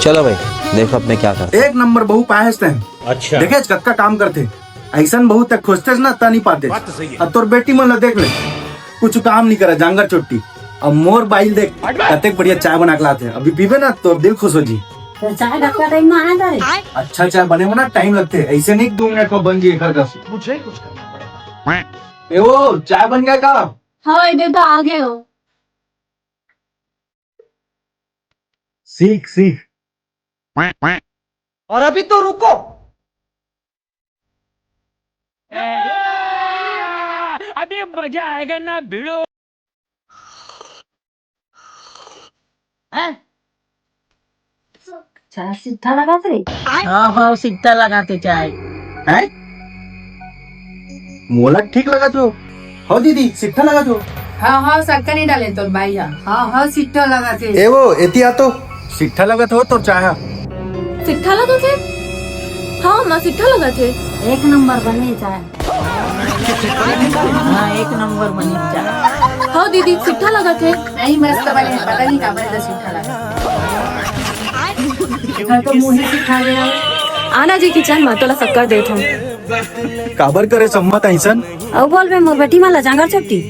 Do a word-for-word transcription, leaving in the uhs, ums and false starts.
चलो भाई, देखो अब मैं क्या करता हूँ। एक नंबर बहू पाए हस तैं। अच्छा। देखे कतका काम करथे, अइसन बहू तक खोजतेस ना, त नहीं पाते। बात तो सही है। अब तोर बेटी मन ला देख ले, कुछ काम नहीं करे, जांगर चोट्टी। अब मोर बाई ल देख, कतेक बढ़िया चाय बना के लाथे, अभी पीबे ना, तोर दिल खुश हो जी। तो चाय ढक्का टाइम में आना करे। अच्छा चाय बने में ना टाइम लगथे, अइसे नहीं दू मिनट में बन जी एकर कस। मुझे कुछ करना पड़ेगा। ए वो, चाय बन गया का? हाँ, ये तो आ गए हो। सीख, सीख। और अभी तो रुको। अभी मजा आएगा ना भिड़ो। चाय सिट्ठा लगाथे? हाँ, हाँ, सिट्ठा लगाथे चाय। हैं? मोला ठीक लगथे। हो दीदी, सिट्ठा लगाथे। हाँ, हाँ, शक्कर नहीं डाले तोर बाई हा। हाँ, हाँ, सिट्ठा लगाथे। ए वो, एती आ तो। सिट्ठा लगाथे तोर चाय हा। सिट्ठा लगाथे? हाँ, माँ, सिट्ठा लगाथे। एक नंबर बने चाय। हाँ, एक नंबर बने चाय। हाँ दीदी, सिट्ठा लगाथे। नहीं, मस्त बने, पता नहीं काबर एला सिट्ठा लगा। एकर तो मुँह ही सिट्ठा गया। आना जी किचन में, तोला शक्कर देत हूँ। काबर करे सम्मत अइसन? अउ बोलबे मोर बेटी मन ला जांगर चोट्टी।